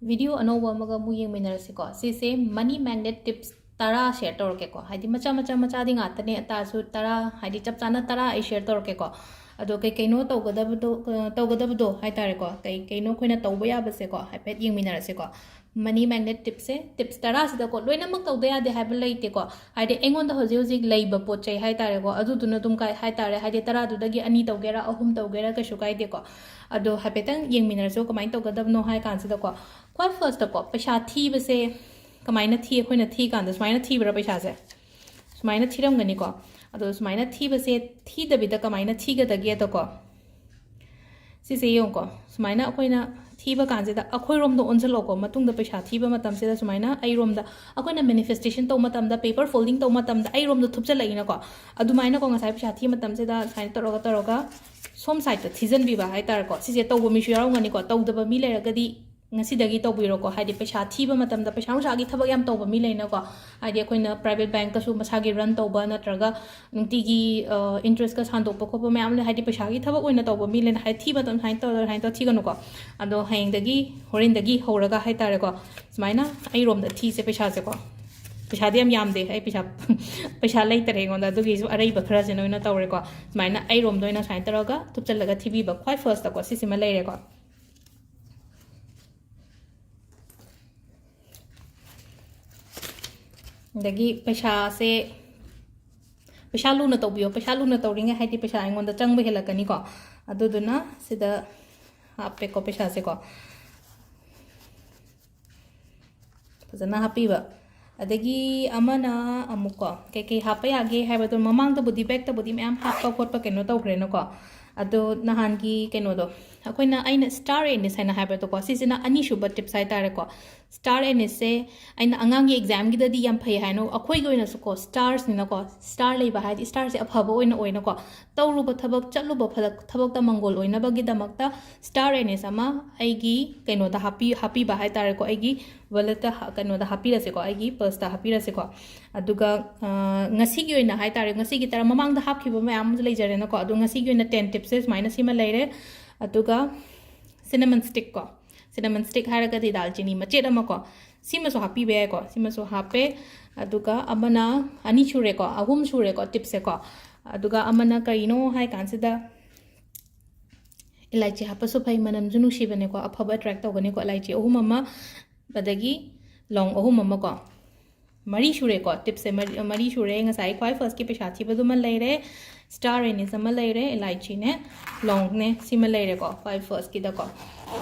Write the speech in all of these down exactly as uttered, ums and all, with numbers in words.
Video ꯑꯅꯧꯕ ꯑꯃꯒ ꯑꯃꯨꯛ ꯌꯦꯡꯃꯤꯟꯅꯔꯁꯤꯀꯣ꯫ ꯁꯤꯁꯦ money magnet tips ꯇꯔꯥ share ꯇꯧꯔꯛꯀꯦꯀꯣ꯫ ꯍꯥꯏꯗꯤ ꯃꯆꯥ ꯃꯆꯥ ꯃꯆꯥꯗꯤ ꯉꯥꯛꯇꯅꯦ, ꯇꯥꯔꯁꯨ ꯇꯔꯥ, ꯍꯥꯏꯗꯤ ꯆꯞ ꯆꯥꯅ ꯇꯔꯥ ꯑꯩ share ꯇꯧꯔꯛꯀꯦꯀꯣ꯫ ꯑꯗꯣ ꯀꯩ ꯀꯩꯅꯣ ꯇꯧꯒꯗꯕꯗꯣ, ꯑ, ꯇꯧꯒꯗꯕꯗꯣ ꯍꯥꯏ ꯇꯥꯔꯦꯀꯣ, ꯀꯩ ꯀꯩꯅꯣ ꯑꯩꯈꯣꯏꯅ ꯇꯧꯕ ꯌꯥꯕꯁꯦꯀꯣ, ꯍꯥꯏꯐꯦꯠ ꯌꯦꯡꯃꯤꯟꯅꯔꯁꯤꯀꯣ꯫ Money magnet tipsꯁꯦ, tips ꯇꯔꯥꯁꯤꯗꯀꯣ, ꯂꯣꯏꯅꯃꯛ ꯇꯧꯗ ꯌꯥꯗꯦ ꯍꯥꯏꯕ ꯂꯩꯇꯦꯀꯣ꯫ ꯍꯥꯏꯗꯤ ꯑꯩꯉꯣꯟꯗ ꯍꯧꯖꯤꯛ ꯍꯧꯖꯤꯛ ꯂꯩꯕ ꯄꯣꯠ ꯆꯩ ꯍꯥꯏ ꯇꯥꯔꯦꯀꯣ, ꯑꯗꯨꯗꯨꯅ ꯑꯗꯨꯝ ꯀꯥꯏ ꯍꯥꯏ ꯇꯥꯔꯦ, ꯍꯥꯏꯗꯤ ꯇꯔꯥꯗꯨꯗꯒꯤ ꯑꯅꯤ ꯇꯧꯒꯦꯔꯥ, ꯑꯍꯨꯝ ꯇꯧꯒꯦꯔꯥ, ꯀꯩꯁꯨ ꯀꯥꯏꯗꯦꯀꯣ꯫ ꯑꯗꯣ ꯍꯥꯏꯐꯦꯠꯇꯪ ꯌꯦꯡꯃꯤꯟꯅꯔꯁꯨ ꯀꯃꯥꯏꯅ ꯇꯧꯒꯗꯕꯅꯣ ꯍꯥꯏ ꯀꯥꯟꯁꯤꯗꯀꯣ, ꯈ꯭ꯋꯥꯏ firstꯇꯀꯣ, ꯄꯩꯁꯥ ꯊꯤꯕꯁꯦ ꯀꯃꯥꯏꯅ ꯊꯤ? ꯑꯩꯈꯣꯏꯅ ꯊꯤ ꯀꯥꯟꯗ ꯁꯨꯃꯥꯏꯅ ꯊꯤꯕ꯭ꯔꯥ ꯄꯩꯁꯥꯁꯦ? ꯁꯨꯃꯥꯏꯅ ꯊꯤꯔꯝꯒꯅꯤꯀꯣ꯫ ꯑꯗꯣ ꯁꯨꯃꯥꯏꯅ ꯊꯤꯕꯁꯦ ꯊꯤꯗꯕꯤꯗ ꯀꯃꯥꯏꯅ ꯊꯤꯒꯗꯒꯦꯗꯀꯣ, ꯁꯤꯁꯦ ꯌꯦꯡꯉꯨꯀꯣ꯫ ꯁꯨꯃꯥꯏꯅ ꯑꯩꯈꯣꯏꯅ ꯊꯤꯕ ꯀꯥꯟꯁꯤꯗ ꯑꯩꯈꯣꯏꯔꯣꯝꯗ ꯑꯣꯟꯁꯤꯜꯂꯛꯑꯣꯀꯣ꯫ ꯃꯇꯨꯡꯗ ꯄꯩꯁꯥ ꯊꯤꯕ ꯃꯇꯝꯁꯤꯗ ꯁꯨꯃꯥꯏꯅ ꯑꯩꯔꯣꯝꯗ, ꯑꯩꯈꯣꯏꯅ manifestation ꯇꯧꯕ ꯃꯇꯝꯗ, paper folding ꯇꯧꯕ ꯃꯇꯝꯗ ꯑꯩꯔꯣꯝꯗ ꯊꯨꯞꯆꯜꯂꯛꯏꯅꯀꯣ꯫ ꯑꯗꯨꯃꯥꯏꯅꯀꯣ, ꯉꯁꯥꯏ ꯄꯩꯁꯥ ꯊꯤꯕ ꯃꯇꯝꯁꯤꯗ ꯁꯨꯃꯥꯏꯅ ꯇꯧꯔꯒ ꯇꯧꯔꯒ ꯁꯣꯝ sideꯇ ꯊꯤꯖꯤꯟꯕꯤꯕ ꯍꯥꯏ ꯇꯥꯔꯦꯀꯣ꯫ ꯁꯤꯁꯦ ꯇꯧꯕ ꯃꯤꯁꯨ ꯌꯥꯎꯔꯝꯒꯅꯤꯀꯣ꯫ ꯇꯧꯗꯕ ꯃꯤ ꯂꯩꯔꯒꯗꯤ ꯉꯁꯤꯗꯒꯤ ꯇꯧꯕꯤꯔꯣꯀꯣ꯫ ꯍꯥꯏꯗꯤ ꯄꯩꯁꯥ ꯊꯤꯕ ꯃꯇꯝꯗ, ꯄꯩꯁꯥ ꯅꯨꯡꯁꯥꯒꯤ ꯊꯕꯛ ꯌꯥꯝ ꯇꯧꯕ ꯃꯤ ꯂꯩꯅꯀꯣ꯫ ꯍꯥꯏꯗꯤ ꯑꯩꯈꯣꯏꯅ private bankꯀꯁꯨ ꯃꯁꯥꯒꯤ run ꯇꯧꯕ ꯅꯠꯇ꯭ꯔꯒ ꯅꯨꯡꯇꯤꯒꯤ, ꯑ, interestꯀ ꯁꯥꯟꯗꯣꯛꯄ ꯈꯣꯠꯄ ꯃꯌꯥꯝ ꯂꯩ꯫ ꯍꯥꯏꯗꯤ ꯄꯩꯁꯥꯒꯤ ꯊꯕꯛ ꯑꯣꯏꯅ ꯇꯧꯕ ꯃꯤ ꯂꯩꯅ, ꯍꯥꯏꯗꯤ ꯊꯤꯕ ꯃꯇꯝꯗ ꯁꯨꯃꯥꯏꯅ ꯇꯧꯔ, ꯁꯨꯃꯥꯏꯅ ꯇꯧꯔ ꯊꯤꯒꯅꯨꯀꯣ꯫ ꯑꯗꯣ ꯍꯌꯦꯡꯗꯒꯤ, ꯍꯣꯔꯦꯟꯗꯒꯤ ꯍꯧꯔꯒ ꯍꯥꯏ ꯇꯥꯔꯦꯀꯣ, ꯁꯨꯃꯥꯏꯅ ꯑꯩꯔꯣꯝꯗ ꯊꯤꯁꯦ ꯄꯩꯁꯥꯁꯦꯀꯣ꯫ ꯄꯩꯁꯥꯗꯤ ꯌꯥꯝ ꯌꯥꯝꯗꯦ꯫ ꯑꯩ ꯄꯩꯁꯥ, ꯄꯩꯁꯥ ꯂꯩꯇꯔꯦ ꯑꯩꯉꯣꯟꯗ꯫ ꯑꯗꯨꯒꯤꯁꯨ ꯑꯔꯩꯕ ꯈꯔꯁꯤꯅ ꯑꯣꯏꯅ ꯇꯧꯔꯦꯀꯣ꯫ ꯁꯨꯃꯥꯏꯅ ꯑꯩꯔꯣꯝꯗ ꯑꯣꯏꯅ ꯁꯨꯃꯥꯏꯅ ꯇꯧꯔꯒ ꯊꯨꯞꯆꯜꯂꯒ ꯊꯤꯕꯤꯕ ꯈ꯭ꯋꯥꯏ firstꯇꯀꯣ꯫ ꯁꯤꯁꯤꯃ ꯂꯩꯔꯦꯀꯣ꯫ ꯑꯗꯒꯤ ꯄꯩꯁꯥꯁꯦ, ꯄꯩꯁꯥ ꯂꯨꯅ ꯇꯧꯕꯤꯌꯣ꯫ ꯄꯩꯁꯥ ꯂꯨꯅ ꯇꯧꯔꯤꯉꯩ ꯍꯥꯏꯗꯤ ꯄꯩꯁꯥ ꯑꯩꯉꯣꯟꯗ ꯆꯪꯕ ꯍꯦꯜꯂꯛꯀꯅꯤꯀꯣ꯫ ꯑꯗꯨꯗꯨꯅ ꯁꯤꯗ ꯍꯥꯞꯄꯦꯀꯣ ꯄꯩꯁꯥꯁꯦꯀꯣ꯫ ꯐꯖꯅ ꯍꯥꯞꯄꯤꯕ꯫ ꯑꯗꯒꯤ ꯑꯃꯅ ꯑꯃꯨꯛꯀꯣ ꯀꯩꯀꯩ ꯍꯥꯞꯄ ꯌꯥꯒꯦ ꯍꯥꯏꯕꯗꯣ, ꯃꯃꯥꯡꯗꯕꯨꯗꯤ, backꯇꯕꯨꯗꯤ ꯃꯌꯥꯝ ꯍꯥꯞꯄ ꯈꯣꯠꯄ ꯀꯩꯅꯣ ꯇꯧꯈ꯭ꯔꯦꯅꯀꯣ꯫ ꯑꯗꯣ ꯅꯍꯥꯟꯒꯤ ꯀꯩꯅꯣꯗꯣ, ꯑꯩꯈꯣꯏꯅ, ꯑꯩꯅ star anise ꯍꯥꯏꯅ ꯍꯥꯏꯕꯗꯣꯀꯣ, ꯁꯤꯁꯤꯅ ꯑꯅꯤꯁꯨꯕ tips ꯍꯥꯏ ꯇꯥꯔꯦꯀꯣ꯫ Star aniseꯁꯦ ꯑꯩꯅ ꯑꯉꯥꯡꯒꯤ examꯒꯤꯗꯗꯤ ꯌꯥꯝ ꯐꯩ ꯍꯥꯏꯅ, ꯑꯩꯈꯣꯏꯒꯤ ꯑꯣꯏꯅꯁꯨꯀꯣ, starsꯅꯤꯅꯀꯣ, star ꯂꯩꯕ ꯍꯥꯏꯗꯤ starꯁꯦ ꯑꯐꯕ ꯑꯣꯏꯅ ꯑꯣꯏꯅꯀꯣ꯫ ꯇꯧꯔꯨꯕ ꯊꯕꯛ, ꯆꯠꯂꯨꯕ ꯐꯂꯛ-, ꯊꯕꯛꯇ ꯃꯪꯒꯣꯜ ꯑꯣꯏꯅꯕꯒꯤꯗꯃꯛꯇ star anise ꯑꯃ ꯑꯩꯒꯤ ꯀꯩꯅꯣꯗ ꯍꯥꯞꯄꯤ-, ꯍꯥꯞꯄꯤꯕ ꯍꯥꯏ ꯇꯥꯔꯦꯀꯣ, ꯑꯩꯒꯤ walletꯇ ꯍꯥ-, ꯀꯩꯅꯣꯗ ꯍꯥꯞꯄꯤꯔꯁꯦꯀꯣ, ꯑꯩꯒꯤ purseꯇ ꯍꯥꯞꯄꯤꯔꯁꯦꯀꯣ꯫ ꯑꯗꯨꯒ, ꯑ, ꯉꯁꯤꯒꯤ ꯑꯣꯏꯅ ꯍꯥꯏ ꯇꯥꯔꯦ, ꯉꯁꯤꯒꯤ ꯇꯔꯥ, ꯃꯃꯥꯡꯗ ꯍꯥꯞꯈꯤꯕ ꯃꯌꯥꯝ ꯑꯃꯁꯨ ꯂꯩꯖꯔꯦꯅꯀꯣ꯫ ꯑꯗꯣ ꯉꯁꯤꯒꯤ ꯑꯣꯏꯅ ten tipsꯁꯦ ꯁꯨꯃꯥꯏꯅ ꯁꯤꯃ ꯂꯩꯔꯦ꯫ ꯑꯗꯨꯒ cinnamon stickꯀꯣ, Cinnamon stick ꯍꯥꯏꯔꯒꯗꯤ ꯗꯥꯜꯆꯤꯅꯤ ꯃꯆꯦꯠ ꯑꯃ ꯀꯣ, ꯁꯤꯃꯁꯨ ꯍꯥꯞꯄꯤꯕ ꯌꯥꯏꯀꯣ꯫ ꯁꯤꯃꯁꯨ ꯍꯥꯞꯄꯦ꯫ ꯑꯗꯨꯒ ꯑꯃꯅ, ꯑꯅꯤ ꯁꯨꯔꯦꯀꯣ, ꯑꯍꯨꯝ ꯁꯨꯔꯦꯀꯣ tipsꯁꯦꯀꯣ꯫ ꯑꯗꯨꯒ ꯑꯃꯅ ꯀꯔꯤꯅꯣ ꯍꯥꯏ ꯀꯥꯟꯁꯤꯗ, ꯏꯂꯥꯏꯆꯤ ꯍꯥꯞꯄꯁꯨ ꯐꯩ, ꯃꯅꯝꯁꯨ ꯅꯨꯡꯁꯤꯕꯅꯦꯀꯣ, ꯑꯐꯕ attract ꯇꯧꯒꯅꯤꯀꯣ꯫ ꯏꯂꯥꯏꯆꯤ ꯑꯍꯨꯝ ꯑꯃ, ꯑꯗꯒꯤ ꯂꯣꯡ ꯑꯍꯨꯝ ꯑꯃꯀꯣ, ꯃꯔꯤ ꯁꯨꯔꯦꯀꯣ꯫ Tipsꯁꯦ ꯃꯔꯤ, ꯃꯔꯤ ꯁꯨꯔꯦ꯫ ꯉꯁꯥꯏ ꯈ꯭ꯋꯥꯏ firstꯀꯤ ꯄꯩꯁꯥ ꯊꯤꯕꯗꯨꯃ ꯂꯩꯔꯦ, star anise ꯑꯃ ꯂꯩꯔꯦ, ꯏꯂꯥꯏꯆꯤꯅꯦ, ꯂꯣꯡꯅꯦ, ꯁꯤꯃ ꯂꯩꯔꯦꯀꯣ ꯈ꯭ꯋꯥꯏ firstꯀꯤꯗꯀꯣ꯫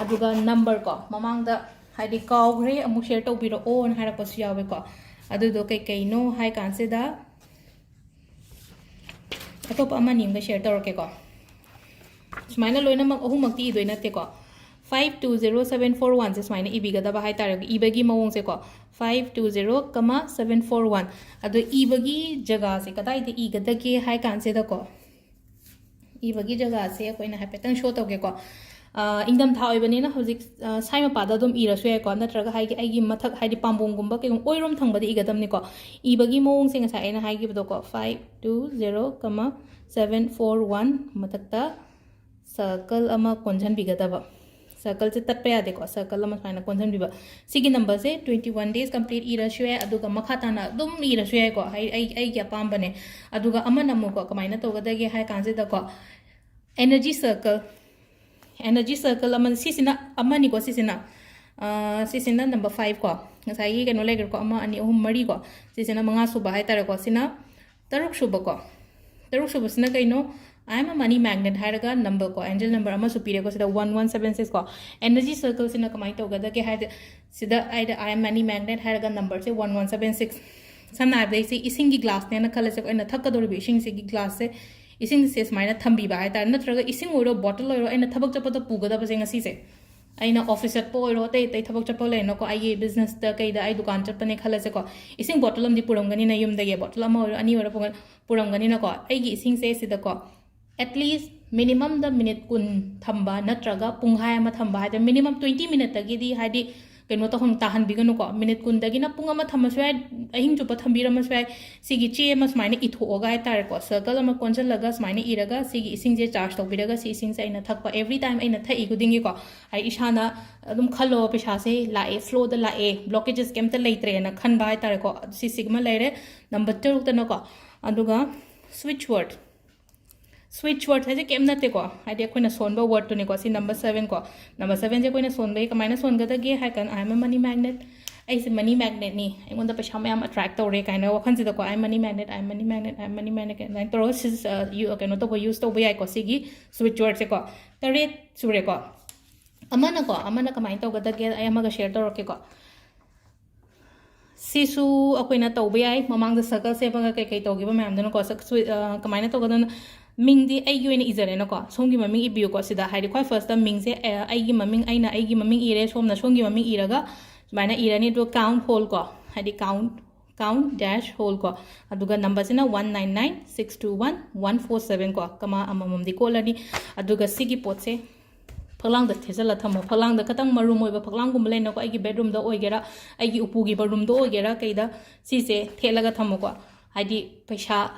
ꯑꯗꯨꯒ number ꯀꯣ, ꯃꯃꯥꯡꯗ ꯍꯥꯏꯗꯤ ꯀꯥꯎꯈ꯭ꯔꯦ, ꯑꯃꯨꯛ share ꯇꯧꯕꯤꯔꯛꯑꯣꯅ ꯍꯥꯏꯔꯛꯄꯁꯨ ꯌꯥꯎꯋꯦꯀꯣ꯫ ꯑꯗꯨꯗꯣ ꯀꯩꯀꯩꯅꯣ ꯍꯥꯏ ꯀꯥꯟꯁꯤꯗ ꯑꯇꯣꯞꯄ ꯑꯃꯅꯤ ꯑꯃꯒ share ꯇꯧꯔꯛꯀꯦꯀꯣ꯫ ꯁꯨꯃꯥꯏꯅ ꯂꯣꯏꯅꯃꯛ ꯑꯍꯨꯝꯃꯛꯇꯤ ꯏꯗꯣꯏ ꯅꯠꯇꯦꯀꯣ꯫ Five two zero seven four oneꯁꯦ ꯁꯨꯃꯥꯏꯅ ꯏꯕꯤꯒꯗꯕ ꯍꯥꯏꯇꯥꯔꯦ, ꯏꯕꯒꯤ ꯃꯑꯣꯡꯁꯦꯀꯣ꯫ Five two zero comma seven four one꯫ ꯑꯗꯣ ꯏꯕꯒꯤ ꯖꯒꯥꯁꯦ ꯀꯗꯥꯏꯗ ꯏꯒꯗꯒꯦ ꯍꯥꯏ ꯀꯥꯟꯁꯤꯗꯀꯣ, ꯏꯕꯒꯤ ꯖꯒꯥꯁꯦ ꯑꯩꯈꯣꯏꯅ ꯍꯥꯏꯐꯦꯠꯇꯪ show ꯇꯧꯒꯦꯀꯣ꯫ ꯑ, ꯏꯪꯊꯝꯊꯥ ꯑꯣꯏꯕꯅꯤꯅ ꯍꯧꯖꯤꯛ, ꯑ, ꯁ꯭ꯋꯥꯏ ꯃꯄꯥꯗ ꯑꯗꯨꯝ ꯏꯔꯁꯨ ꯌꯥꯏꯀꯣ, ꯅꯠꯇ꯭ꯔꯒ ꯍꯥꯏꯗꯤ ꯑꯩꯒꯤ ꯃꯊꯛ, ꯍꯥꯏꯗꯤ ꯄꯥꯝꯕꯣꯝꯒꯨꯝꯕ ꯀꯩꯒꯨꯝꯕ ꯑꯣꯏꯔꯣꯝ ꯊꯪꯕꯗ ꯏꯒꯗꯕꯅꯤꯀꯣ꯫ ꯏꯕꯒꯤ ꯃꯑꯣꯡꯁꯦ ꯉꯁꯥꯏ ꯑꯩꯅ ꯍꯥꯏꯈꯤꯕꯗꯣꯀꯣ, five two zero comma seven four one ꯃꯊꯛꯇ circle ꯑꯃ ꯀꯣꯟꯁꯤꯟꯕꯤꯒꯗꯕ꯫ Circleꯁꯦ ꯇꯠꯄ ꯌꯥꯗꯦꯀꯣ, circle ꯑꯃ ꯁꯨꯃꯥꯏꯅ ꯀꯣꯟꯁꯤꯟꯕꯤꯕ꯫ ꯁꯤꯒꯤ numberꯁꯦ twenty one days complete ꯏꯔꯁꯨ ꯌꯥꯏ, ꯑꯗꯨꯒ ꯃꯈꯥ ꯇꯥꯅ ꯑꯗꯨꯝ ꯏꯔꯁꯨ ꯌꯥꯏꯀꯣ, ꯑꯩ, ꯑꯩ, ꯑꯩꯒꯤ ꯑꯄꯥꯝꯕꯅꯦ꯫ ꯑꯗꯨꯒ ꯑꯃꯅ ꯑꯃꯨꯛꯀꯣ ꯀꯃꯥꯏꯅ ꯇꯧꯒꯗꯒꯦ ꯍꯥꯏ ꯀꯥꯟꯁꯤꯗꯀꯣ, energy circle, energy circle ꯑꯃ, ꯁꯤꯁꯤꯅ ꯑꯃꯅꯤꯀꯣ, ꯁꯤꯁꯤꯅ, ꯑ, ꯁꯤꯁꯤꯅ number five ꯀꯣ, ꯉꯁꯥꯏꯒꯤ ꯀꯩꯅꯣ ꯂꯩꯈ꯭ꯔꯦꯀꯣ, ꯑꯃ, ꯑꯅꯤ, ꯑꯍꯨꯝ, ꯃꯔꯤꯀꯣ, ꯁꯤꯁꯤꯅ ꯃꯉꯥ ꯁꯨꯕ ꯍꯥꯏꯇꯥꯔꯦꯀꯣ, ꯁꯤꯅ ꯇꯔꯨꯛ ꯁꯨꯕꯀꯣ꯫ ꯇꯔꯨꯛ ꯁꯨꯕꯁꯤꯅ ꯀꯩꯅꯣ? I am a money magnet ꯍꯥꯏꯔꯒ number ꯀꯣ, angel number ꯑꯃꯁꯨ ꯄꯤꯔꯦꯀꯣ ꯁꯤꯗ, one one seven six ꯀꯣ꯫ Energy circleꯁꯤꯅ ꯀꯃꯥꯏꯅ ꯇꯧꯒꯗꯒꯦ ꯍꯥꯏꯗꯤ, ꯁꯤꯗ ꯑꯩꯗ I am money magnet ꯍꯥꯏꯔꯒ numberꯁꯦ one one seven six꯫ ꯁꯝꯅ ꯍꯥꯏꯔꯕꯗ ꯑꯩꯁꯦ ꯏꯁꯤꯡꯒꯤ glassꯅꯦꯅ ꯈꯜꯂꯁꯦꯀꯣ, ꯑꯩꯅ ꯊꯛꯀꯗꯧꯔꯤꯕ ꯏꯁꯤꯡꯁꯤꯒꯤ glassꯁꯦ, ꯏꯁꯤꯡꯁꯦ ꯁꯨꯃꯥꯏꯅ ꯊꯝꯕꯤꯕ ꯍꯥꯏꯇꯥꯔꯦ, ꯅꯠꯇ꯭ꯔꯒ ꯏꯁꯤꯡ ꯑꯣꯏꯔꯣ, bottle ꯑꯣꯏꯔꯣ, ꯑꯩꯅ ꯊꯕꯛ ꯆꯠꯄꯗ ꯄꯨꯒꯗꯕꯁꯦ ꯉꯁꯤꯁꯦ, ꯑꯩꯅ office ꯆꯠꯄ ꯑꯣꯏꯔꯣ, ꯑꯇꯩ ꯑꯇꯩ ꯊꯕꯛ ꯆꯠꯄ ꯂꯩꯅꯀꯣ, ꯑꯩꯒꯤ businessꯇ ꯀꯩꯗ ꯑꯩ ꯗꯨꯀꯥꯟ ꯆꯠꯄꯅꯦ ꯈꯜꯂꯁꯦꯀꯣ, ꯏꯁꯤꯡ bottle ꯑꯃꯗꯤ ꯄꯨꯔꯝꯒꯅꯤꯅ ꯌꯨꯝꯗꯒꯤ, bottle ꯑꯃ ꯑꯣꯏꯔꯣ, ꯑꯅꯤ ꯑꯣꯏꯔꯣ ꯄꯨꯔꯝꯒꯅꯤꯅꯀꯣ, ꯑꯩꯒꯤ ꯏꯁꯤꯡꯁꯦ ꯁꯤꯗꯀꯣ at least minimumꯗ minute ꯀꯨꯟ ꯊꯝꯕ ꯅꯠꯇ꯭ꯔꯒ ꯄꯨꯡꯈꯥꯏ ꯑꯃ ꯊꯝꯕ ꯍꯥꯏꯗꯤ, minimum twenty minuteꯇꯒꯤꯗꯤ ꯍꯥꯏꯗꯤ ꯀꯩꯅꯣ ꯇꯧꯍꯟ ꯇꯥꯍꯟꯕꯤꯒꯅꯨꯀꯣ꯫ ꯃꯤꯅꯤꯠ ꯀꯨꯟꯗꯒꯤꯅ ꯄꯨꯡ ꯑꯃ ꯊꯝꯃꯁꯨ ꯌꯥꯏ, ꯑꯍꯤꯡ ꯆꯨꯞꯄ ꯊꯝꯕꯤꯔꯝꯃꯁꯨ ꯌꯥꯏ꯫ ꯁꯤꯒꯤ ꯆꯦ ꯑꯃ ꯁꯨꯃꯥꯏꯅ ꯏꯊꯣꯛꯑꯒ ꯍꯥꯏꯇꯥꯔꯦꯀꯣ, ꯁꯔꯀꯜ ꯑꯃ ꯀꯣꯟꯁꯤꯜꯂꯒ ꯁꯨꯃꯥꯏꯅ ꯏꯔꯒ ꯁꯤꯒꯤ ꯏꯁꯤꯡꯁꯦ ꯆꯥꯔꯖ ꯇꯧꯕꯤꯔꯒ ꯁꯤ ꯏꯁꯤꯡꯁꯦ ꯑꯩꯅ ꯊꯛꯄ, ꯑꯦꯕ꯭ꯔꯤ ꯇꯥꯏꯝ ꯑꯩꯅ ꯊꯛꯏ ꯈꯨꯗꯤꯡꯒꯤꯀꯣ, ꯑꯩ ꯏꯁꯥꯅ ꯑꯗꯨꯝ ꯈꯜꯂꯣ, ꯄꯩꯁꯥꯁꯦ ꯂꯥꯛꯑꯦ, ꯐ꯭ꯂꯣꯗ ꯂꯥꯛꯑꯦ, ꯕ꯭ꯂꯣꯀꯦꯖꯦꯁ ꯀꯩꯝꯇ ꯂꯩꯇ꯭ꯔꯦꯅ ꯈꯟꯕ ꯍꯥꯏꯇꯥꯔꯦꯀꯣ꯫ ꯁꯤꯁꯤꯒꯃ ꯂꯩꯔꯦ꯫ ꯅꯝꯕꯔ ꯇꯔꯨꯛꯇꯅꯀꯣ, ꯑꯗꯨꯒ ꯁ꯭ꯋꯤꯠꯆ ꯋꯥꯔꯗ꯫ ꯁ꯭ꯋꯤꯠꯆ ꯋꯥꯔꯗ ꯍꯥꯏꯁꯦ ꯀꯩꯝ ꯅꯠꯇꯦꯀꯣ, ꯍꯥꯏꯗꯤ ꯑꯩꯈꯣꯏꯅ ꯁꯣꯟꯕ ꯋꯥꯔꯗꯇꯨꯅꯦꯀꯣ꯫ ꯁꯤ ꯅꯝꯕꯔ ꯁꯚꯦꯟ ꯀꯣ꯫ ꯅꯝꯕꯔ ꯁꯚꯦꯟꯁꯦ ꯑꯩꯈꯣꯏꯅ ꯁꯣꯟꯕꯒꯤ ꯀꯃꯥꯏꯅ ꯁꯣꯟꯒꯗꯒꯦ ꯍꯥꯏ ꯀꯥꯟꯗ, "I am a money magnet", ꯑꯩꯁꯦ ꯃꯅꯤ ꯃꯦꯒꯅꯦꯠꯅꯤ, ꯑꯩꯉꯣꯟꯗ ꯄꯩꯁꯥ ꯃꯌꯥꯝ ꯑꯦꯇ꯭ꯔꯦꯛ ꯇꯧꯔꯦ ꯀꯥꯏꯅ ꯋꯥꯈꯜꯁꯤꯗꯀꯣ, "I am money magnet, I am money magnet, I am money magnet" ꯑꯗꯨꯃꯥꯏꯅ ꯇꯧꯔꯒ ꯁꯤ, ꯑ, ꯌꯨ-, ꯀꯩꯅꯣ ꯇꯧꯕ, ꯌꯨꯁ ꯇꯧꯕ ꯌꯥꯏꯀꯣ ꯁꯤꯒꯤ ꯁ꯭ꯋꯤꯠꯆ ꯋꯥꯔꯗꯁꯦꯀꯣ꯫ ꯇꯔꯦꯠ ꯁꯨꯔꯦꯀꯣ꯫ ꯑꯃꯅꯀꯣ, ꯑꯃꯅ ꯀꯃꯥꯏꯅ ꯇꯧꯒꯗꯒꯦ, ꯑꯩ ꯑꯃꯒ ꯁꯤꯌꯔ ꯇꯧꯔꯛꯀꯦꯀꯣ꯫ ꯁꯤꯁꯨ ꯑꯩꯈꯣꯏꯅ ꯇꯧꯕ ꯌꯥꯏ꯫ ꯃꯃꯥꯡꯗ ꯁꯔꯀꯜ ꯁꯦꯝꯃꯒ ꯀꯩꯀꯩ ꯇꯧꯈꯤꯕ ꯃꯌꯥꯝꯗꯨꯅꯀꯣ, ꯁꯛ-, ꯁꯨꯏ-, ꯑ, ꯀꯃꯥꯏꯅ ꯇꯧꯒꯗꯣꯏꯅꯣ? ꯃꯤꯡꯗꯤ ꯑꯩꯒꯤ ꯑꯣꯏꯅ ꯏꯖꯔꯦꯅꯀꯣ, ꯁꯣꯝꯒꯤ ꯃꯃꯤꯡ ꯏꯕꯤꯌꯨꯀꯣ꯫ ꯁꯤꯗ ꯍꯥꯏꯗꯤ ꯈ꯭ꯋꯥꯏ ꯐꯥꯔꯁꯇ ꯃꯤꯡꯁꯦ, ꯑ, ꯑꯩꯒꯤ ꯃꯃꯤꯡ, ꯑꯩꯅ ꯑꯩꯒꯤ ꯃꯃꯤꯡ ꯏꯔꯦ, ꯁꯣꯝꯅ ꯁꯣꯝꯒꯤ ꯃꯃꯤꯡ ꯏꯔꯒ ꯁꯨꯃꯥꯏꯅ ꯏꯔꯅꯤ꯫ ꯑꯗꯨꯒ ꯀꯥꯎꯟ ꯍꯣꯜ ꯀꯣ, ꯍꯥꯏꯗꯤ ꯀꯥꯎꯟ, ꯀꯥꯎꯟ ꯗꯦꯁ ꯍꯣꯜ ꯀꯣ, ꯑꯗꯨꯒ ꯅꯝꯕꯔꯁꯤꯅ one nine nine six two one one four seven ꯀꯣ, ꯀꯃꯥ ꯑꯃꯃꯝꯗꯤ ꯀꯣꯠꯂꯅꯤ꯫ ꯑꯗꯨꯒ ꯁꯤꯒꯤ ꯄꯣꯠꯁꯦ ꯐꯛꯂꯥꯡꯗ ꯊꯦꯠꯆꯜꯂ ꯊꯝꯃꯣ꯫ ꯐꯛꯂꯥꯡꯗ ꯈꯇꯪ ꯃꯔꯨꯝ ꯑꯣꯏꯕ ꯐꯛꯂꯥꯡꯒꯨꯝꯕ ꯂꯩꯅꯀꯣ, ꯑꯩꯒꯤ ꯕꯦꯗꯔꯨꯝꯗ ꯑꯣꯏꯒꯦꯔꯥ, ꯑꯩꯒꯤ ꯎꯄꯨꯒꯤ ꯕꯥꯠꯔꯨꯝꯗ ꯑꯣꯏꯒꯦꯔꯥ, ꯀꯩꯗ ꯁꯤꯁꯦ ꯊꯦꯠꯂꯒ ꯊꯝꯃꯣꯀꯣ꯫ ꯍꯥꯏꯗꯤ ꯄꯩꯁꯥ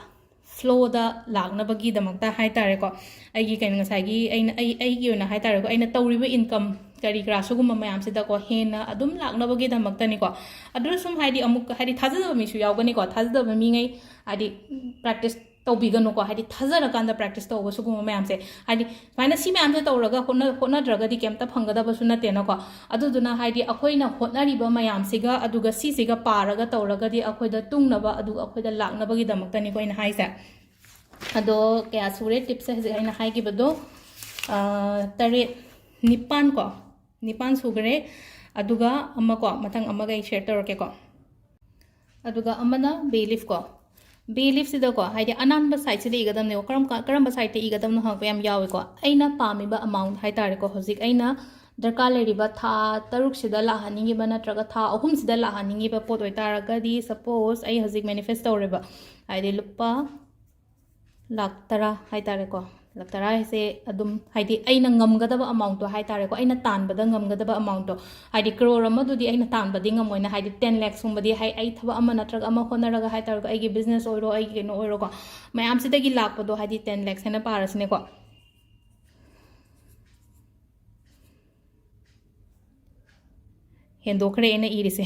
ꯐ꯭ꯂꯣꯗ ꯂꯥꯛꯅꯕꯒꯤꯗꯃꯛꯇ ꯍꯥꯏ ꯇꯥꯔꯦꯀꯣ꯫ ꯑꯩꯒꯤ ꯀꯩꯅꯣ, ꯉꯁꯥꯏꯒꯤ ꯑꯩꯅ, ꯑꯩ, ꯑꯩꯒꯤ ꯑꯣꯏꯅ ꯍꯥꯏ ꯇꯥꯔꯦꯀꯣ, ꯑꯩꯅ ꯇꯧꯔꯤꯕ ꯏꯟꯀꯝ ꯀꯔꯤ ꯀꯔꯥ ꯁꯤꯒꯨꯝꯕ ꯃꯌꯥꯝꯁꯤꯗꯀꯣ ꯍꯦꯟꯅ ꯑꯗꯨꯝ ꯂꯥꯛꯅꯕꯒꯤꯗꯃꯛꯇꯅꯤꯀꯣ꯫ ꯑꯗꯨꯅ ꯁꯨꯝ ꯍꯥꯏꯗꯤ ꯑꯃꯨꯛ ꯍꯥꯏꯗꯤ ꯊꯥꯖꯗꯕ ꯃꯤꯁꯨ ꯌꯥꯎꯒꯅꯤꯀꯣ꯫ ꯊꯥꯖꯗꯕ ꯃꯤꯉꯩ ꯍꯥꯏꯗꯤ ꯄ꯭ꯔꯦꯛꯇꯤꯁ ꯇꯧꯕꯤꯒꯅꯨꯀꯣ꯫ ꯍꯥꯏꯗꯤ ꯊꯥꯖꯔꯀꯥꯟꯗ ꯄ꯭ꯔꯦꯛꯇꯤꯁ ꯇꯧꯕ ꯁꯤꯒꯨꯝꯕ ꯃꯌꯥꯝꯁꯦ꯫ ꯍꯥꯏꯗꯤ ꯁꯨꯃꯥꯏꯅ ꯁꯤ ꯃꯌꯥꯝꯁꯦ ꯇꯧꯔꯒ ꯍꯣꯠꯅ-, ꯍꯣꯠꯅꯗ꯭ꯔꯒꯗꯤ ꯀꯩꯝꯇ ꯐꯪꯒꯗꯕꯁꯨ ꯅꯠꯇꯦꯅꯀꯣ꯫ ꯑꯗꯨꯗꯨꯅ ꯍꯥꯏꯗꯤ ꯑꯩꯈꯣꯏꯅ ꯍꯣꯠꯅꯔꯤꯕ ꯃꯌꯥꯝꯁꯤꯒ ꯑꯗꯨꯒ ꯁꯤꯁꯤꯒ ꯄꯥꯔꯒ ꯇꯧꯔꯒꯗꯤ ꯑꯩꯈꯣꯏꯗ ꯇꯨꯡꯅꯕ ꯑꯗꯨꯒ ꯑꯩꯈꯣꯏꯗ ꯂꯥꯛꯅꯕꯒꯤꯗꯃꯛꯇꯅꯤꯀꯣ ꯑꯩꯅ ꯍꯥꯏꯁꯦ꯫ ꯑꯗꯣ ꯀꯌꯥ ꯁꯨꯔꯦ ꯇꯤꯞꯁꯦ ꯍꯧꯖꯤꯛ ꯑꯩꯅ ꯍꯥꯏꯈꯤꯕꯗꯣ? ꯑ, ꯇꯔꯦꯠ, ꯅꯤꯄꯥꯟ ꯀꯣ꯫ ꯅꯤꯄꯥꯟ ꯁꯨꯈ꯭ꯔꯦ꯫ ꯑꯗꯨꯒ ꯑꯃ ꯀꯣ, ꯃꯊꯪ ꯑꯃꯒ ꯑꯩ ꯁꯤꯌꯔ ꯇꯧꯔꯛꯀꯦꯀꯣ꯫ ꯑꯗꯨꯒ ꯑꯃꯅ ꯕꯦ ꯂꯤꯐ ꯀꯣ꯫ ꯕꯦ ꯂꯤꯐꯁꯤꯗꯀꯣ, ꯍꯥꯏꯗꯤ ꯑꯅꯥꯟꯕ ꯁꯥꯏꯗꯁꯤꯗ ꯏꯒꯗꯕꯅꯦꯕ꯫ ꯀꯔꯝ ꯀ-, ꯀꯔꯝꯕ ꯁꯥꯏꯗꯇ ꯏꯒꯗꯕꯅꯣ ꯍꯪꯉꯛꯄ ꯌꯥꯝ ꯌꯥꯎꯋꯦꯀꯣ꯫ ꯑꯩꯅ ꯄꯥꯝꯃꯤꯕ ꯑꯃꯥꯎꯟ ꯍꯥꯏ ꯇꯥꯔꯦꯀꯣ, ꯍꯧꯖꯤꯛ ꯑꯩꯅ ꯗꯔꯀꯥꯔ ꯂꯩꯔꯤꯕ ꯊꯥ ꯇꯔꯨꯛꯁꯤꯗ ꯂꯥꯛꯍꯟꯅꯤꯡꯉꯤꯕ ꯅꯠꯇ꯭ꯔꯒ ꯊꯥ ꯑꯍꯨꯝꯁꯤꯗ ꯂꯥꯛꯍꯟꯅꯤꯡꯉꯤꯕ ꯄꯣꯠ ꯑꯣꯏꯇꯥꯔꯒꯗꯤ, ꯁꯄꯣꯁ ꯑꯩ ꯍꯧꯖꯤꯛ ꯃꯦꯅꯤꯐꯦꯁ ꯇꯧꯔꯦꯕ, ꯍꯥꯏꯗꯤ ꯂꯨꯄꯥ ꯂꯥꯛ ꯇꯔꯥ ꯍꯥꯏ ꯇꯥꯔꯦꯀꯣ, ꯂꯥꯛ ꯇꯔꯥ ꯍꯥꯏꯁꯦ ꯑꯗꯨꯝ, ꯍꯥꯏꯗꯤ, ꯑꯩꯅ ꯉꯝꯒꯗꯕ amount ꯇꯣ ꯍꯥꯏ ꯇꯥꯔꯦꯀꯣ, ꯑꯩꯅ ꯇꯥꯟꯕꯗ ꯉꯝꯒꯗꯕ amount ꯇꯣ, ꯍꯥꯏꯗꯤ, ꯀ꯭ꯔꯣꯔ ꯑꯃꯗꯨꯗꯤ ꯑꯩꯅ ꯇꯥꯟꯕꯗꯤ ꯉꯝꯃꯣꯏꯅ, ꯍꯥꯏꯗꯤ, ꯇꯦꯟ ꯂꯦꯛꯁꯀꯨꯝꯕꯗꯤ, ꯍꯥꯏ, ꯑꯩ ꯊꯕꯛ ꯑꯃ ꯅꯠꯇ꯭ꯔꯒ ꯑꯃ ꯍꯣꯠꯅꯔꯒ ꯍꯥꯏ ꯇꯥꯔꯒ, ꯑꯩꯒꯤ business ꯑꯣꯏꯔꯣ, ꯑꯩꯒꯤ ꯀꯩꯅꯣ ꯑꯣꯏꯔꯣꯀꯣ, ꯃꯌꯥꯝꯁꯤꯗꯒꯤ ꯂꯥꯛꯄꯗꯣ, ꯍꯥꯏꯗꯤ, ꯇꯦꯟ ꯂꯦꯛꯁ ꯍꯥꯏꯅ ꯄꯥꯔꯁꯤꯅꯦꯀꯣ꯫ ꯍꯦꯟꯗꯣꯛꯈ꯭ꯔꯦ ꯑꯩꯅ ꯏꯔꯤꯁꯦ꯫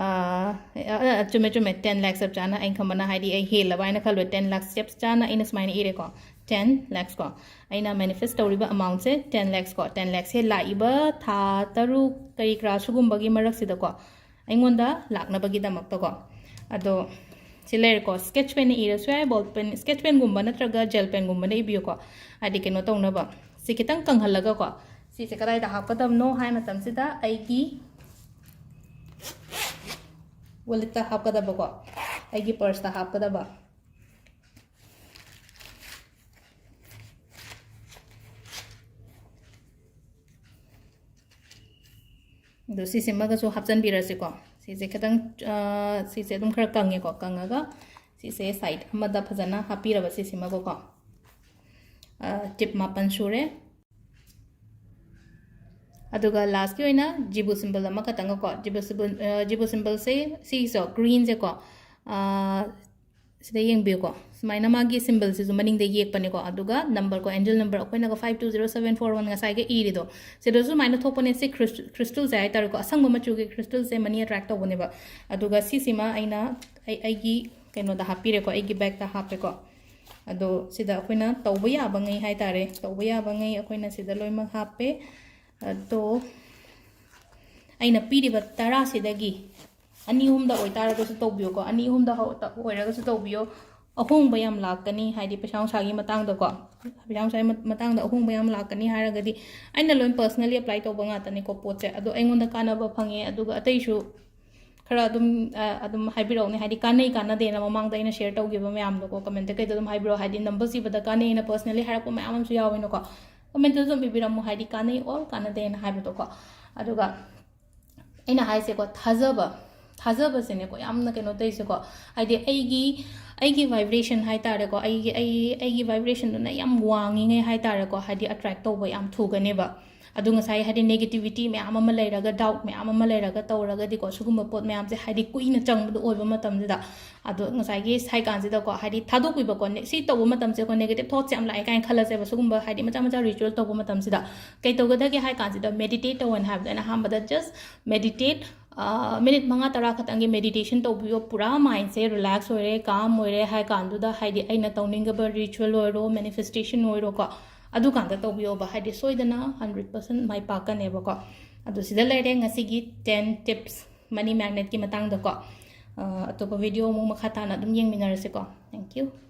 ꯑꯥ, ꯑ, ꯑ, ꯆꯨꯝꯃꯦ, ꯆꯨꯝꯃꯦ, ꯇꯦꯟ ꯂꯥꯛꯁ ꯆꯞ ꯆꯥꯅ ꯑꯩꯅ ꯈꯟꯕꯅ, ꯍꯥꯏꯗꯤ, ꯑꯩ ꯍꯦꯜꯂꯕ ꯍꯥꯏꯅ ꯈꯜꯂꯨꯔꯦ꯫ ꯇꯦꯟ ꯂꯥꯛꯁ ꯆꯞ ꯆꯥꯅ ꯑꯩꯅ ꯁꯨꯃꯥꯏꯅ ꯏꯔꯦꯀꯣ, ꯇꯦꯟ ꯂꯥꯛꯁ ꯀꯣ꯫ ꯑꯩꯅ manifest ꯇꯧꯔꯤꯕ amount ꯁꯦ ꯇꯦꯟ ꯂꯥꯛꯁ ꯀꯣ꯫ ꯇꯦꯟ ꯂꯥꯛꯁ ꯁꯦ ꯂꯥꯛꯏꯕ ꯊꯥ ꯇꯔꯨꯛ ꯀꯔꯤ ꯀꯔꯥ ꯁꯤꯒꯨꯝꯕꯒꯤ ꯃꯔꯛꯁꯤꯗꯀꯣ, ꯑꯩꯉꯣꯟꯗ ꯂꯥꯛꯅꯕꯒꯤꯗꯃꯛꯇꯀꯣ꯫ ꯑꯗꯣ ꯁꯤ ꯂꯩꯔꯦꯀꯣ, sketch pen ꯅ ꯏꯔꯁꯨ ꯌꯥꯏ, ball pen, sketch pen ꯒꯨꯝꯕ ꯅꯠꯇ꯭ꯔꯒ gel pen ꯒꯨꯝꯕꯅ ꯏꯕꯤꯌꯨꯀꯣ, ꯍꯥꯏꯗꯤ, ꯀꯩꯅꯣ ꯇꯧꯅꯕ꯫ ꯁꯤ ꯈꯤꯇꯪ ꯀꯪꯍꯜꯂꯒꯀꯣ, ꯁꯤꯁꯦ ꯀꯗꯥꯏꯗ ꯍꯥꯞꯀꯗꯕꯅꯣ ꯍꯥꯏ ꯃꯇꯝꯁꯤꯗ, ꯑꯩꯒꯤ wallet ꯇ ꯍꯥꯞꯀꯗꯕꯀꯣ, ꯑꯩꯒꯤ purse ꯇ ꯍꯥꯞꯀꯗꯕ꯫ ꯑꯗꯣ ꯁꯤꯁꯤꯃꯒꯁꯨ ꯍꯥꯞꯆꯤꯟꯕꯤꯔꯁꯤꯀꯣ꯫ ꯁꯤꯁꯦ ꯈꯤꯇꯪ, ꯑ, ꯁꯤꯁꯦ ꯑꯗꯨꯝ ꯈꯔ ꯀꯪꯉꯦꯀꯣ꯫ ꯀꯪꯉꯒ ꯁꯤꯁꯦ side ꯑꯃꯗ ꯐꯖꯅ ꯍꯥꯞꯄꯤꯔꯕ ꯁꯤꯁꯤꯃꯒꯀꯣ꯫ ꯑ, tip ꯃꯥꯄꯟ ꯁꯨꯔꯦ꯫ ꯑꯗꯨꯒ last ꯀꯤ ꯑꯣꯏꯅ ꯖꯤꯕꯨ symbol ꯑꯃꯈꯛꯇꯪꯒꯀꯣ꯫ ꯖꯤꯕꯨ symbol, ꯑ, ꯖꯤꯕꯨ symbol ꯁꯦ ꯁꯤꯒꯤꯁꯦ green ꯁꯦꯀꯣ, ꯑ, ꯁꯤꯗ ꯌꯦꯡꯕꯤꯌꯨꯀꯣ, ꯁꯨꯃꯥꯏꯅ ꯃꯥꯒꯤ symbol ꯁꯤꯁꯨ ꯃꯅꯤꯡꯗ ꯌꯦꯛꯄꯅꯦꯀꯣ꯫ ꯑꯗꯨꯒ number ꯀꯣ, angel number ꯑꯩꯈꯣꯏꯅꯒ five two zero seven four one ꯉꯁꯥꯏꯒ ꯏꯔꯤꯗꯣ, ꯁꯤꯗꯁꯨ ꯁꯨꯃꯥꯏꯅ ꯊꯣꯛꯄꯅꯦ꯫ ꯁꯤ crystal, crystal ꯁꯦ ꯍꯥꯏꯇꯥꯔꯦꯀꯣ, ꯑꯁꯪꯕ ꯃꯆꯨꯒꯤ crystal ꯁꯦ money attract ꯇꯧꯕꯅꯦꯕ꯫ ꯑꯗꯨꯒ ꯁꯤꯁꯤꯃ ꯑꯩꯅ ꯑꯩ, ꯑꯩꯒꯤ ꯀꯩꯅꯣꯗ ꯍꯥꯞꯄꯤꯔꯦꯀꯣ, ꯑꯩꯒꯤ bag ꯇ ꯍꯥꯞꯄꯦꯀꯣ꯫ ꯑꯗꯣ ꯁꯤꯗ ꯑꯩꯈꯣꯏꯅ ꯇꯧꯕ ꯌꯥꯕꯉꯩ ꯍꯥꯏꯇꯥꯔꯦ, ꯇꯧꯕ ꯌꯥꯕꯉꯩ ꯑꯩꯈꯣꯏꯅ ꯁꯤꯗ ꯂꯣꯏꯅꯃꯛ ꯍꯥꯞꯄꯦ꯫ ꯑꯗꯣ ꯑꯩꯅ ꯄꯤꯔꯤꯕ ꯇꯔꯥꯁꯤꯗꯒꯤ ꯑꯅꯤ ꯑꯍꯨꯝꯗ ꯑꯣꯏꯇꯥꯔꯒꯁꯨ ꯇꯧꯕꯤꯌꯨꯀꯣ, ꯑꯅꯤ ꯑꯍꯨꯝꯗ ꯍꯧ-, ꯇ-, ꯑꯣꯏꯔꯒꯁꯨ ꯇꯧꯕꯤꯌꯣ꯫ ꯑꯍꯣꯡꯕ ꯌꯥꯝ ꯂꯥꯛꯀꯅꯤ, ꯍꯥꯏꯗꯤ ꯄꯩꯁꯥ ꯅꯨꯡꯁꯥꯒꯤ ꯃꯇꯥꯡꯗꯀꯣ, ꯄꯩꯁꯥ ꯅꯨꯡꯁꯥꯒꯤ ꯃ-, ꯃꯇꯥꯡꯗ ꯑꯍꯣꯡꯕ ꯌꯥꯝ ꯂꯥꯛꯀꯅꯤ ꯍꯥꯏꯔꯒꯗꯤ, ꯑꯩꯅ ꯂꯣꯏ personally apply ꯇꯧꯕ ꯉꯥꯛꯇꯅꯤꯀꯣ ꯄꯣꯠꯁꯦ꯫ ꯑꯗꯣ ꯑꯩꯉꯣꯟꯗ ꯀꯥꯟꯅꯕ ꯐꯪꯉꯦ, ꯑꯗꯨꯒ ꯑꯇꯩꯁꯨ ꯈꯔ ꯑꯗꯨꯝ, ꯑ, ꯑꯗꯨꯝ ꯍꯥꯏꯕꯤꯔꯛꯎꯅꯦ, ꯍꯥꯏꯗꯤ ꯀꯥꯟꯅꯩ ꯀꯥꯟꯅꯗꯦꯅ ꯃꯃꯥꯡꯗ ꯑꯩꯅ share ꯇꯧꯈꯤꯕ ꯃꯌꯥꯝꯗꯣꯀꯣ, comment ꯇ ꯀꯩꯗ ꯑꯗꯨꯝ ꯍꯥꯏꯕꯤꯔꯛꯑꯣ, ꯍꯥꯏꯗꯤ number ꯁꯤꯕꯗ ꯀꯥꯟꯅꯩꯅ personally ꯍꯥꯏꯔꯛꯄ ꯃꯌꯥꯝ ꯑꯃꯁꯨ ꯌꯥꯎꯋꯦꯅꯀꯣ꯫ Comment ꯇꯁꯨ ꯑꯗꯨꯝ ꯏꯕꯤꯔꯝꯃꯣ, ꯍꯥꯏꯗꯤ ꯀꯥꯟꯅꯩ or ꯀꯥꯟꯅꯗꯦꯅ ꯍꯥꯏꯕꯗꯣꯀꯣ꯫ ꯑꯗꯨꯒ ꯑꯩꯅ ꯍꯥꯏꯁꯦꯀꯣ, ꯊꯥꯖꯕ, ꯊꯥꯖꯕꯁꯤꯅꯦꯀꯣ ꯌꯥꯝꯅ ꯀꯩꯅꯣ ꯇꯧꯔꯤꯁꯦꯀꯣ꯫ ꯍꯥꯏꯗꯤ ꯑꯩꯒꯤ ꯑꯩꯒꯤ vibration ꯍꯥꯏ ꯇꯥꯔꯦꯀꯣ, ꯑꯩꯒꯤ ꯑꯩ ꯑꯩꯒꯤ vibrationꯗꯨꯅ ꯌꯥꯝ ꯋꯥꯡꯉꯤꯉꯩ ꯍꯥꯏ ꯇꯥꯔꯦꯀꯣ, ꯍꯥꯏꯗꯤ attract ꯇꯧꯕ ꯌꯥꯝ ꯊꯨꯒꯅꯦꯕ꯫ ꯑꯗꯨ ꯉꯁꯥꯏ ꯍꯥꯏꯗꯤ negativity ꯃꯌꯥꯝ ꯑꯃ ꯂꯩꯔꯒ, doubt ꯃꯌꯥꯝ ꯑꯃ ꯂꯩꯔꯒ ꯇꯧꯔꯒꯗꯤꯀꯣ, ꯁꯤꯒꯨꯝꯕ ꯄꯣꯠ ꯃꯌꯥꯝꯁꯦ ꯍꯥꯏꯗꯤ ꯀꯨꯏꯅ ꯆꯪꯕꯗꯣ ꯑꯣꯏꯕ ꯃꯇꯝꯁꯤꯗ, ꯑꯗꯣ ꯉꯁꯥꯏꯒꯤ ꯁꯥꯏ ꯀꯥꯟꯁꯤꯗꯀꯣ, ꯍꯥꯏꯗꯤ ꯊꯥꯗꯣꯛꯄꯤꯕꯀꯣ, ꯅꯦ-, ꯁꯤ ꯇꯧꯕ ꯃꯇꯝꯁꯦꯀꯣ negative thoughtꯁꯦ ꯌꯥꯝ ꯂꯥꯛꯑꯦ ꯀꯥꯏꯅ ꯈꯜꯂꯁꯦꯕ꯫ ꯁꯤꯒꯨꯝꯕ ꯍꯥꯏꯗꯤ ꯃꯆꯥ ꯃꯆꯥ ritual ꯇꯧꯕ ꯃꯇꯝꯁꯤꯗ ꯀꯩ ꯇꯧꯒꯗꯒꯦ ꯍꯥꯏ ꯀꯥꯟꯁꯤꯗ, meditate ꯇꯧꯑꯣꯅ ꯍꯥꯏꯕꯗ ꯑꯩꯅ ꯑꯍꯥꯟꯕꯗ just meditate, minute ꯃꯉꯥ ꯇꯔꯥ ꯈꯛꯇꯪꯒꯤ meditation ꯇꯧꯕꯤꯌꯣ꯫ ꯄꯨꯔꯥ mindꯁꯦ relax ꯑꯣꯏꯔꯦ, calm ꯑꯣꯏꯔꯦ ꯍꯥꯏ ꯀꯥꯟꯗꯨꯗ, ꯍꯥꯏꯗꯤ ꯑꯩꯅ ꯇꯧꯅꯤꯡꯕ ritual ꯑꯣꯏꯔꯣ, manifestation ꯑꯣꯏꯔꯣꯀꯣ, ꯑꯗꯨꯀꯥꯟꯗ ꯇꯧꯕꯤꯌꯣꯕ꯫ ꯍꯥꯏꯗꯤ ꯁꯣꯏꯗꯅ hundred percent ꯃꯥꯏ ꯄꯥꯛꯀꯅꯦꯕꯀꯣ꯫ ꯑꯗꯨ ꯁꯤꯗ ꯂꯩꯔꯦ ꯉꯁꯤꯒꯤ ten tips money magnetꯀꯤ ꯃꯇꯥꯡꯗꯀꯣ꯫ ꯑ, ꯑꯇꯣꯞꯄ video ꯑꯃꯨꯛ ꯃꯈꯥ ꯇꯥꯅ ꯑꯗꯨꯝ ꯌꯦꯡꯃꯤꯟꯅꯔꯁꯤꯀꯣ꯫ Thank you꯫